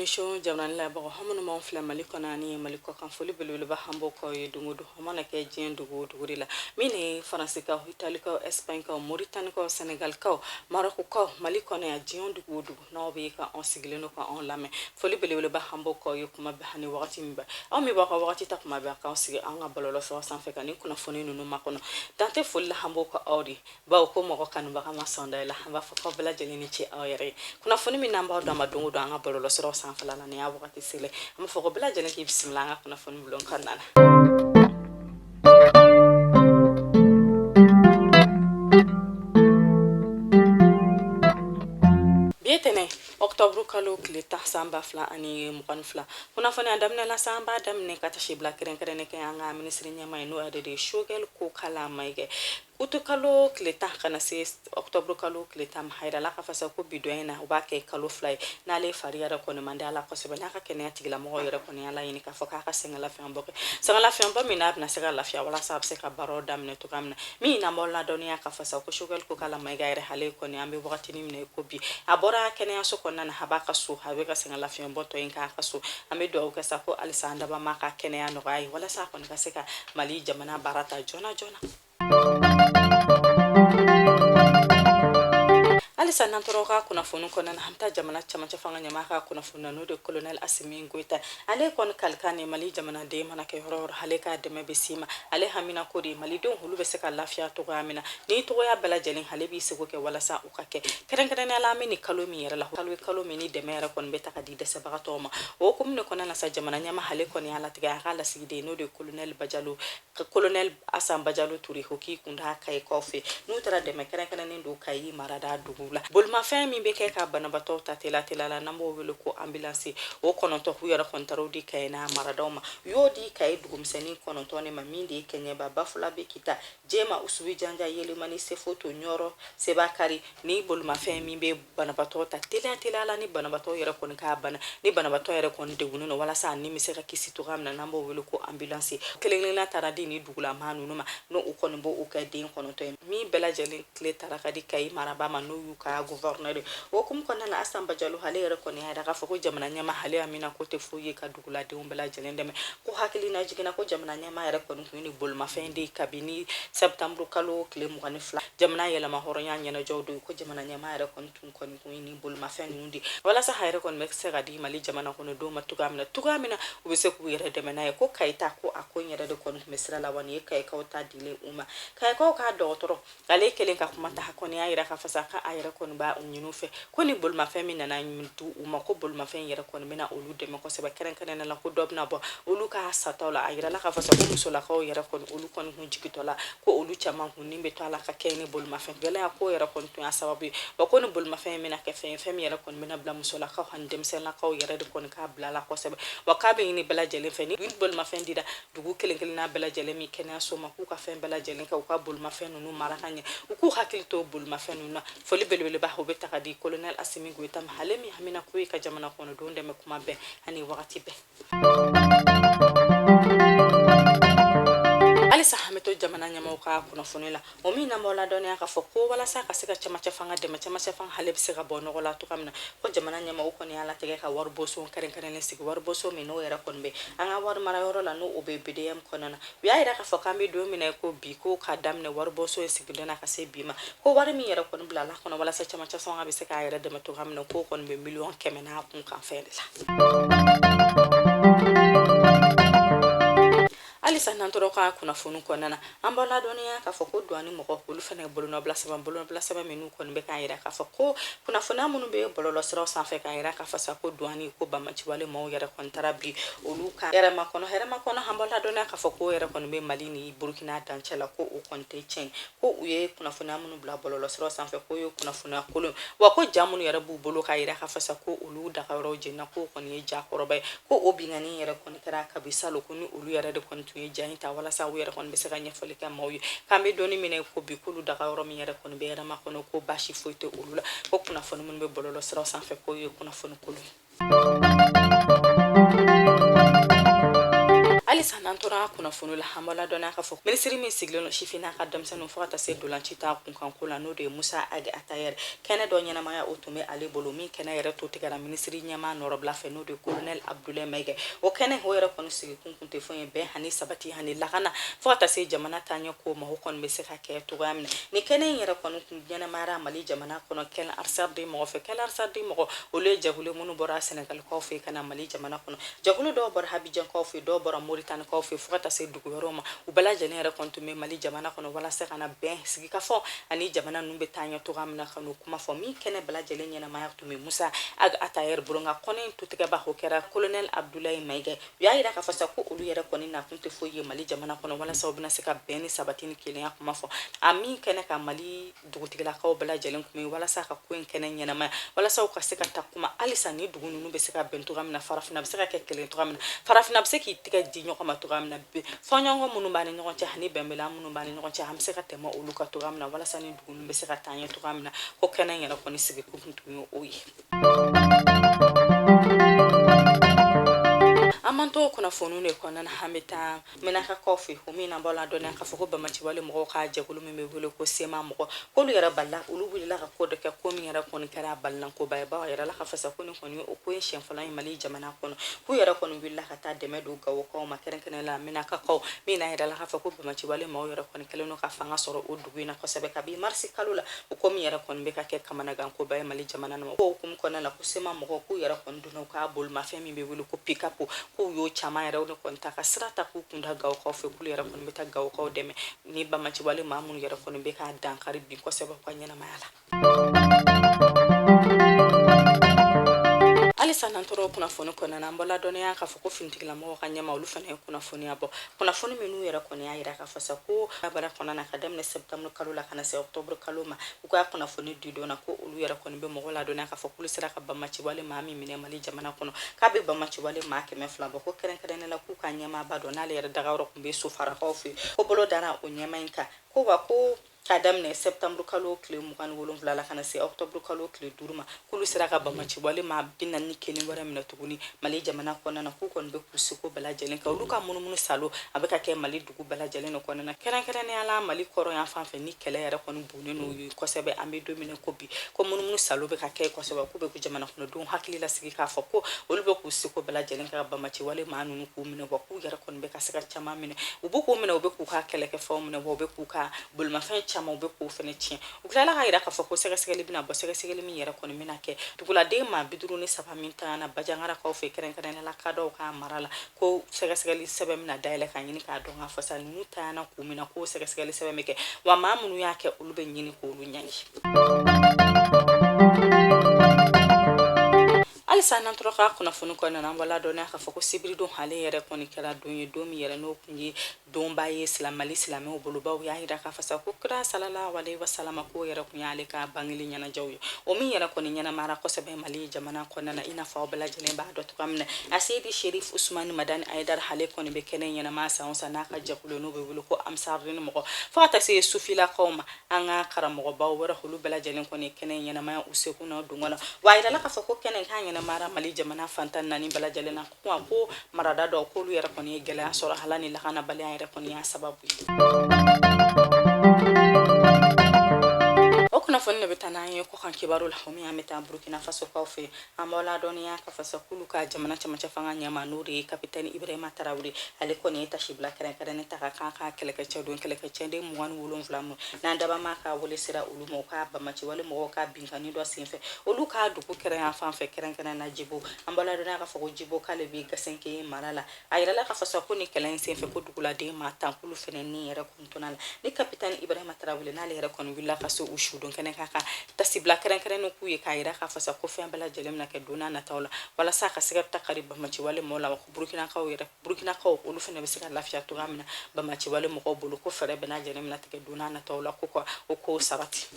Ni su jamana labagaw aw minnu b'an filɛ Mali kɔnɔ ani Mali kɔkan, foli belebeleba an b'o k'aw ye don o don, aw mana kɛ diɲɛ dugu o dugu de la, min ye Faransikaw, Italikaw, Ɛsipaɲikaw, Moritanikaw, Sɛnɛgalikaw, Marɔkukaw, Mali kɔnɔ yan, diɲɛ dugu o dugu n'aw bɛ ka anw sigilen don ka anw lamɛn, foli belebeleba an b'o k'aw ye kuma bɛɛ ani wagati min bɛɛ. Aw min b'aw ka wagati ta kuma bɛɛ k'aw sigi an ka bɔlɔlɔsiraw sanfɛ ka nin kunnafoni ninnu makɔnɔ, dan tɛ foli la, an b'o kɛ aw de ye, bawo ko mɔgɔ kanubaga ma sɔn da i la. An b'a fɔ k'aw bɛɛ lajɛlen ni ce aw yɛrɛ ye. Kunnafoni min n'an b'aw d'an ma don o don an ka bɔlɔlɔsiraw sanfɛla la, nin y'a wagati selen, an b'a fɔ ko bɛɛ lajɛlen k'i bisimila an ka kunnafoni bulon kɔnɔna na. Bi ye tɛnɛ octobre kalo tile 10 san 2022. Kunnafoni a daminɛ la sa, an b'a daminɛ ka taasibila kɛrɛnkɛrɛnnen kɛ an ka minisiri ɲɛmaa ye, n'o yɛrɛ de ye Choguel Kokalla Maïga. Utu kalo tile 10 ka na se octobre kalo tile 10 ma, a yirala k'a fɔ sa ko bi don in na, u b'a kɛ kalo 2 ye n'ale fari yɛrɛ kɔni man di a la kosɛbɛ, n'a ka kɛnɛya tigilamɔgɔw yɛrɛ kɔni y'a laɲini k'a fɔ k'a ka sɛgɛnlafiɲɛbɔ kɛ, sɛgɛnlafiɲɛbɔ min n'a bɛna se ka lafiya walasa a bɛ se ka baaraw daminɛ cogoya min na. Min n'an b'aw ladɔnniya k'a fɔ sa ko Choguel Kokalla Maïga yɛrɛ, ale kɔni, an bɛ wagatinin min na i ko bi, a bɔra kɛnɛyaso kɔnɔna na, a b'a ka so, a bɛ ka sɛgɛnlafiɲɛbɔ tɔ in k'a ka so. An bɛ dugawu kɛ sa ko halisa an dabaa ma ka kɛnɛya nɔgɔya ye walasa a kɔni ka se ka Mali jamana baara ta joona joona. Halisa n'an tora ka kunnafoni kɔnɔna na, an bɛ taa jamana camancɛ fanga ɲɛmaa ka kunnafoni na, n'o de colonel Assimi Goïta. Ale kɔni kalikan ni Mali jamanaden mana kɛ yɔrɔ o yɔrɔ, ale ka dɛmɛ bɛ s'i ma. Ale hamina ko de malidenw olu bɛ se ka lafiya cogoya min na ni cogoya bɛɛ lajɛlen, ale b'i seko kɛ walasa u ka kɛ. Kɛrɛnkɛrɛnnenya la, an bɛ nin kalo min yɛrɛ la, kalo min ni dɛmɛ yɛrɛ kɔni bɛ ta ka di dɛsɛbagatɔw ma, o hukumu de kɔnɔna na sa, jamana ɲɛmaa ale kɔni y'a latigɛ a ka lasigiden, n'o de colonel Bajalo, colonel Asan Bajalo Ture, o k'i kun da Kayikaw fɛ, n'u taara dɛmɛ kɛrɛnkɛrɛnnen don Kayi marada dugu la. Bolimafɛn min bɛ kɛ ka banabaatɔw ta teliya teliya la, n'an b'o wele ko ambulance, o 9, u yɛrɛ kɔni taara o di Kayi n'a maradaw ma. U y'o di Kayi dugumisɛnnin 9 de ma, min de ye Kɛɲɛba, Bafulabe, Kita, Jema, Usubi, Janja, Yelimani, Sefoto, Ɲɔrɔ, Sebakari. Ni bolimafɛn min bɛ banabaatɔ ta teliya teliya la, ni banabaatɔ yɛrɛ kɔni ka bana, ni banabaatɔ yɛrɛ kɔni degunnen don, walasa a ni bɛ se ka kisi cogoya min na, n'an b'o wele ko ambulance, kelen kelenna taara di ni dugulamaa ninnu ma, n'o u kɔni b'o kɛ den 9 ye, min bɛɛ lajɛlen tile taara ka di Kayi marabaa ma, n'o y'u ka gouverneur ye. O hukumu kɔnɔna na, Asan Bajalo ale yɛrɛ kɔni y'a yira k'a fɔ ko jamana ɲɛmaa ale hamina ko tɛ foyi ye ka duguladenw bɛɛ lajɛlen dɛmɛ. Ko hakili na jiginna ko jamana ɲɛmaa yɛrɛ kɔni tun ye nin bolimafɛn di kabini septembre kalo tile 22, jamana yɛlɛma hɔrɔnya ɲɛnajɛw don, ko jamana ɲɛmaa yɛrɛ kɔni tun kɔni kun ye nin bolimafɛn ninnu di walasa a yɛrɛ kɔni bɛ se ka di Mali jamana kɔnɔdenw ma cogoya min na u bɛ se k'u yɛrɛ dɛmɛ n'a ye. Ko Kayi ta, ko a ko in yɛrɛ de kɔni tun bɛ sira la, wa nin ye Kayikaw ta dilen u ma. Kayikaw ka dɔgɔtɔrɔ ale kelen ka kuma ta, kɔni y'a yira k'a fɔ sa k'a yɛrɛ kɔni b'a ɲini u fɛ ko ni bolimafɛn min nana di u ma, ko bolimafɛn yɛrɛ kɔni bɛna olu dɛmɛ kosɛbɛ, kɛrɛnkɛrɛnnenya la ko dɔ bɛna bɔ olu ka sataw la. A yirala k'a fɔ sa ko musolakaw yɛrɛ kɔni, olu kɔni kun jigitɔ la, ko olu caman kun ni bɛ to a la ka kɛ ni bolimafɛn gɛlɛya ko yɛrɛ kɔni tun y'a sababu ye. Wa ko ni bolimafɛn in bɛna kɛ fɛn ye, fɛn min yɛrɛ kɔni bɛna bila musolakaw ani denmisɛnninlakaw yɛrɛ de kɔni k'a bila la kosɛbɛ. Wa k'a bɛ ɲini bɛɛ lajɛlen fɛ, ni bolimafɛn dira dugu kelen kelenna bɛɛ lajɛlen min kɛnɛyaso ma, k'u ka fɛn bɛɛ lajɛlen kɛ, u ka bolimafɛn ninnu mara ka ɲɛ, u k'u hakili to bolimafɛn ninnu na. Foli belebeleba o bɛ ta ka di colonel Assimi Goïta ma, ale min hamina ko ye ka jamana kɔnɔdenw dɛmɛ kuma bɛɛ ani wagati bɛɛ. Halisa an bɛ to jamana ɲɛmaaw ka kunnafoni la, o min n'an b'aw ladɔnniya k'a fɔ ko walasa ka se ka camancɛ fanga dɛmɛ, camancɛ fanga ale bɛ se ka bɔ nɔgɔ la cogoya min na, ko jamana ɲɛmaaw kɔni y'a latigɛ ka waribonso kɛrɛnkɛrɛnnen sigi, waribonso min n'o yɛrɛ kɔni bɛ an ka wari mara yɔrɔ la, n'o o bɛ BDM kɔnɔna na. U y'a yira k'a fɔ k'an bɛ don min na ko bi, ko k'a daminɛ waribonso in sigidon na ka se bi ma, ko wari min yɛrɛ kɔni bilala kɔnɔ walasa camancɛ fanga bɛ se k'a yɛrɛ dɛmɛ cogoya min na, k'o kɔni bɛ 100 million n'a kun kan fɛn de la. Halisa n'an tora ka kunnafoni kɔnɔna na, an b'aw ladɔnniya k'a fɔ ko douane mɔgɔ olu fana ye bolonɔbila sɛbɛn minnu kɔni bɛ k'a yira k'a fɔ ko kunnafoniya minnu bɛ bɔlɔlɔsiraw sanfɛ k'a yira k'a fɔ sa ko douane ko banbaanciwale maaw yɛrɛ kɔni taara bi olu kan Hɛrɛmakɔnɔ. Hɛrɛmakɔnɔ, an b'aw ladɔnniya k'a fɔ ko yɛrɛ kɔni bɛ Mali ni Burukina dancɛ la, ko o kɔni tɛ tiɲɛ, ko u ye kunnafoniya minnu bila bɔlɔlɔsiraw sanfɛ k'o ye kunnafoniya kolon, wa ko ja minnu yɛrɛ b'u bolo k'a yira k'a fɔ sa ko olu dagayɔrɔw jenina, k'o kɔni ye ja kɔrɔba ye, ko o binkanni yɛrɛ kɔni kɛra kabi salon, ko ni olu yɛrɛ de kɔni tun ye ja in ta walasa u yɛrɛ kɔni bɛ se ka ɲɛfɔli kɛ maaw ye. K'an bɛ donni min na ko bi, k'olu dagayɔrɔ min yɛrɛ kɔni bɛ Hɛrɛmakɔnɔ, ko baasi foyi tɛ olu la, ko kunnafoni minnu bɛ bɔlɔlɔsiraw sanfɛ k'o ye kunnafoni kolon ye. Halisa n'an tora kunnafoni la, an b'aw ladɔnniya k'a fɔ minisiri min sigilen don sifinna ka denmisɛnninw fo ka taa se dolanci ta kunkanko la, n'o de ye Musa Agi Atayɛri, kɛnɛ dɔ ɲɛnamaya o tun bɛ ale bolo, min kɛnɛ yɛrɛ to tigɛra minisiri ɲɛmaa nɔrɔbila fɛ, n'o de ye kolonɛli Abudulayi Mayiga. O kɛnɛ o yɛrɛ kɔni sigikun tun tɛ foyi ye bɛn ani sabati ani lakana fo ka taa se jamana taaɲɛ ko ma, o kɔni bɛ se ka kɛ cogoya min na. Ni kɛnɛ in yɛrɛ kɔni tun ɲɛnamayara Mali jamana kɔnɔ Kel Ansarudine mɔgɔ fɛ. Kel Ansarudine mɔgɔ, olu ye jɛkulu minnu bɔra Sɛnɛgalikaw fɛ ka na Mali jamana kɔnɔ. Jɛkulu dɔw bɔra Abijankaw fɛ, dɔw bɔra Moritanikaw fɛ, fo ka taa se dugu wɛrɛw ma. U bɛɛ lajɛlen yɛrɛ kɔni tun bɛ Mali jamana kɔnɔ walasa ka na bɛn sigikafɔ ani jamana ninnu bɛ taa ɲɛ cogoya min na, ka n'o kuma fɔ. Min kɛnɛ bɛɛ lajɛlen ɲɛnamaya tun bɛ Musa Ag Atayɛri bolo, nka kɛnɛ in tutigɛba o kɛra kolonɛli Abudulayi Mayiga. U y'a jira k'a fɔ sa ko olu yɛrɛ kɔni nakun tɛ foyi ye Mali jamana kɔnɔ walasa u bɛna se ka bɛn ni sabati ni kelenya kuma fɔ. A min kɛnɛ kan, Mali dugutigilakaw bɛɛ lajɛlen tun bɛ walasa ka ko in kɛnɛ ɲɛnamaya, walasa u ka se ka taa kuma halisa ni dugu ninnu bɛ se ka bɛn cogoya min na, farafinna bɛ se ka kɛ kelen cogoya min na, farafinna bɛ se k'i tɛgɛ di ɲɔgɔn ma cogoya min na, fɔɲɔgɔnkɔ minnu b'an ni ɲɔgɔn cɛ ani bɛnbaliya minnu b'an ni ɲɔgɔn cɛ, an bɛ se ka tɛmɛ olu kan cogoya min na, walasa ni dugu ninnu bɛ se ka taa ɲɛ cogoya min na. Ko kɛnɛ yɛrɛ kɔni sigi kun tun ye o ye. An b'an to kunnafoniw de kɔnɔna na, an bɛ taa Menakakaw fɛ, o min na b'aw ladɔnniya k'a fɔ ko banbaanciwale mɔgɔw ka jɛkulu min bɛ wele ko CMA mɔgɔ, k'olu yɛrɛ balila, olu wulila ka ko dɔ kɛ, ko min yɛrɛ kɔni kɛra balinankoba ye, bawo a yirala k'a fɔ sa ko nin kɔni o ko ye siɲɛ fɔlɔ ye Mali jamana kɔnɔ, k'u yɛrɛ kɔni wulila ka taa dɛmɛ don Gawokaw ma, kɛrɛnkɛrɛnnenya la Menakakaw, min n'a yirala k'a fɔ ko banbaanciwale maaw yɛrɛ kɔni kɛlen don ka fanga sɔrɔ o dugu in na kosɛbɛ kabi marisi kalo la, o ko min yɛrɛ kɔni bɛ ka kɛ kamanagankoba ye Mali jamana na. O hukumu kɔnɔna la, ko CMA mɔgɔw k'u yɛrɛ kɔni donna u ka bolimafɛn min bɛ wele ko pick-up, k'u y'o caman yɛrɛ de kɔni ta ka sira ta k'u kunda Gawokaw fɛ, k'olu yɛrɛ kɔni bɛ taa Gawokaw dɛmɛ ni banbaanciwale maa minnu yɛrɛ kɔni bɛ ka dankari bi kosɛbɛ u ka ɲɛnamaya la. Halisa n'an tora kunnafoni kɔnɔna na, an b'aw ladɔnniya k'a fɔ ko finitigilamɔgɔw ka ɲɛmaa, olu fana ye kunnafoniya bɔ, kunnafoni minnu yɛrɛ kɔni y'a yira k'a fɔ sa ko baara kɔnɔna na, ka daminɛ septembre kalo la ka na se octobre kalo ma, u ka kunnafoni di don na, ko olu yɛrɛ kɔni bɛ mɔgɔ ladɔnniya k'a fɔ k'olu sera ka banbaanciwale maa min minɛ Mali jamana kɔnɔ, k'a bɛ banbaanciwale maa 200 bɔ, ko kɛrɛnkɛrɛnnen la k'u ka ɲɛmaaba dɔ, n'ale yɛrɛ dagayɔrɔ tun bɛ Sofarakaw fɛ, ko bolo dara o ɲɛmaa in kan, ko wa ko k'a daminɛ septembre kalo tile 27 la ka na se octobre kalo tile 5 ma, k'olu sera ka banbaanciwale maa 41 wɛrɛ minɛ tuguni Mali jamana kɔnɔna na, k'u kɔni bɛ k'u seko bɛɛ lajɛlen kɛ. Olu ka munumunu salo a bɛ ka kɛ Mali dugu bɛɛ lajɛlen de kɔnɔna na, kɛrɛnkɛrɛnnenya la Mali kɔrɔn yan fan fɛ, ni kɛlɛ yɛrɛ kɔni bonnen n'o ye kosɛbɛ. An bɛ don min na ko bi, ko munumunu salo bɛ ka kɛ kosɛbɛ, k'u bɛ k'u jamana kɔnɔdenw hakili lasigi k'a fɔ ko olu bɛ k'u seko bɛɛ lajɛlen kɛ ka banbaanciwale maa ninnu k'u minɛ, wa k'u yɛrɛ kɔni bɛ ka se ka caman minɛ, u bɛ k'u minɛ, u bɛ k'u ka kɛlɛkɛfɛnw minɛ, wa u bɛ k'u ka bolimafɛn caman u bɛ k'o fɛnɛ tiɲɛ. U tilala k'a yira k'a fɔ ko sɛgɛsɛgɛli bɛna bɔ, sɛgɛsɛgɛli min yɛrɛ kɔni bɛna kɛ duguladen maa 53 min tanyana Bajangarakaw fɛ, kɛrɛnkɛrɛnnenya la Kadaw ka mara la, ko sɛgɛsɛgɛli sɛbɛn bɛna dayɛlɛ k'a ɲini k'a dɔn k'a fɔ sa ninnu tanyana kun min na, k'o sɛgɛsɛgɛli sɛbɛn bɛ kɛ, wa maa minnu y'a kɛ, olu bɛ ɲini k'olu ɲangi. Halisa n'an tora ka kunnafoni kɔnɔna na, an b'aw ladɔnniya k'a fɔ ko sibiridon ale yɛrɛ kɔni kɛra don ye, don min yɛrɛ n'o kun ye donba ye Mali silamɛw bolo, bawo y'a yira k'a fɔ sa ko kira sallallahu alaihi wasallam k'o yɛrɛ kun y'ale ka bangeli ɲɛnajɛw ye, o min yɛrɛ kɔni ɲɛnamayara kosɛbɛ Mali jamana kɔnɔna na, i n'a fɔ aw bɛɛ lajɛlen b'a dɔn cogoya min na. Aseyidi Sherif Usumani Madani Ayidara, ale kɔni bɛ kɛnɛ ɲɛnamaya san o san n'a ka jɛkulu n'o bɛ wele ko Ansarudini mɔgɔ, fo ka taa se sufilakaw ma, an ka karamɔgɔbaw wɛrɛ, olu bɛɛ lajɛlen kɔni ye kɛnɛ ɲɛnamaya u seko n'a dɔnko la. Wa a yirala k'a fɔ ko kɛnɛ k'a ɲɛnamayara Mali jamana fan 14 bɛɛ lajɛlen na, ko ko marada dɔw k'olu yɛrɛ kɔni ye gɛlɛya sɔrɔ hala ni lakanabaliya yɛrɛ kɔni y'a sababu ye. O kunnafoni de bɛ taa n'an ye kɔkan kibaru la, o min an bɛ taa Burukina Fasokaw fɛ. An b'aw ladɔnniya k'a fɔ sa k'olu ka jamana cɛmancɛ fanga ɲɛmaa, n'o de ye kapitɛni Ibrahima Tarawele, ale kɔni ye tasibila kɛrɛnkɛrɛnnen ta ka kan ka kɛlɛkɛcɛ don, kɛlɛkɛcɛden 27 mun n'an dabama ka wele sera olu ma, u ka banbaanciwale mɔgɔw ka binkanni dɔ senfɛ olu ka dugu kɛrɛn fan fɛ, kɛrɛnkɛrɛn na Jibo. An b'aw ladɔnniya k'a fɔ ko Jibo k'ale bɛ Gasenke mara la. A yirala k'a fɔ sa ko ni kɛlɛ in senfɛ, ko duguladen maa 10 k'olu fɛnɛ ni yɛrɛ kɔni tɔnɔ la. Ni kapitɛni Ibrahima Tarawele n'ale yɛrɛ kɔni wulila ka se u sudon kɛnɛ kan, ka tasibila kɛrɛnkɛrɛnnen k'u ye, k'a yira k'a fɔ sa ko fɛn bɛɛ lajɛlen bɛna kɛ don n'a nataw la walasa ka se ka ta kari banbaanciwale mɔgɔw la, wa ko Burukinakaw yɛrɛ, Burukinakaw olu fɛnɛ bɛ se ka lafiya cogoya min na banbaanciwale mɔgɔw bolo, ko fɛɛrɛ bɛɛ lajɛlen bɛna tigɛ don n'a nataw la ko ka o ko sabati.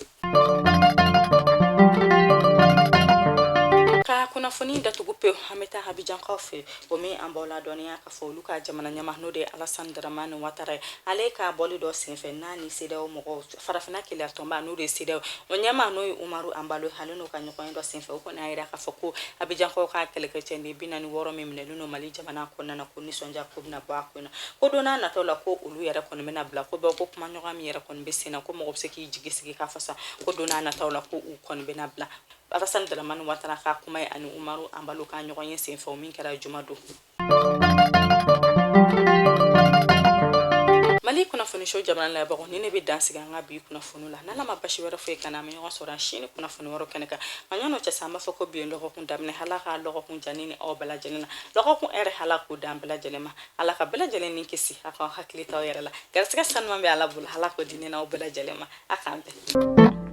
Ka kunnafoni datugu pewu, an bɛ taa Abijankaw fɛ, o min an b'aw ladɔnniya k'a fɔ olu ka jamana ɲɛmaa, n'o de ye Alassane Dramane Ouattara ye, ale ka bɔli dɔ senfɛ n'a ni CEDEAO mɔgɔw, farafinna kelenya tɔnba, n'o de ye CEDEAO, o ɲɛmaa n'o ye Umaru Embalo, ale n'o ka ɲɔgɔn ye dɔ senfɛ, o kɔni y'a yira k'a fɔ ko Abijankaw ka kɛlɛkɛcɛden 46 min minɛlen don Mali jamana kɔnɔna na, ko nisɔndiya ko bɛna bɔ a ko na, ko don n'a nataw la ko olu yɛrɛ kɔni bɛna bila, ko bawo ko kumaɲɔgɔn min yɛrɛ kɔni bɛ sen na, ko mɔgɔ bɛ se k'i jigi sigi k'a fɔ sa ko don n'a nataw la ko u kɔni bɛna bila. Alassane Dramane Ouattara ka kuma ye ani Umaru Embalo ka ɲɔgɔn ye senfɛ, o min kɛra juma don. Mali kunnafoni so jamana lajɛbagaw, ni ne bɛ dan sigi an ka bi kunnafoni la. N'Ala ma basi wɛrɛ foyi kana, an bɛ ɲɔgɔn sɔrɔ sini kunnafoni wɛrɛ kɛnɛ kan. Nka ɲɔnɔ cɛ sa, an b'a fɔ ko bi ye lɔgɔkun daminɛ, Ala ka lɔgɔkun diya ne ni aw bɛɛ lajɛlen na, lɔgɔkun hɛrɛ Ala k'o d'an bɛɛ lajɛlen ma, Ala ka bɛɛ lajɛlen ni kisi, a k'aw hakili t'aw yɛrɛ la, garisɛgɛ sanuman bɛ Ala bolo, Ala k'o di ne n'aw bɛɛ lajɛlen ma. A k'an bɛn.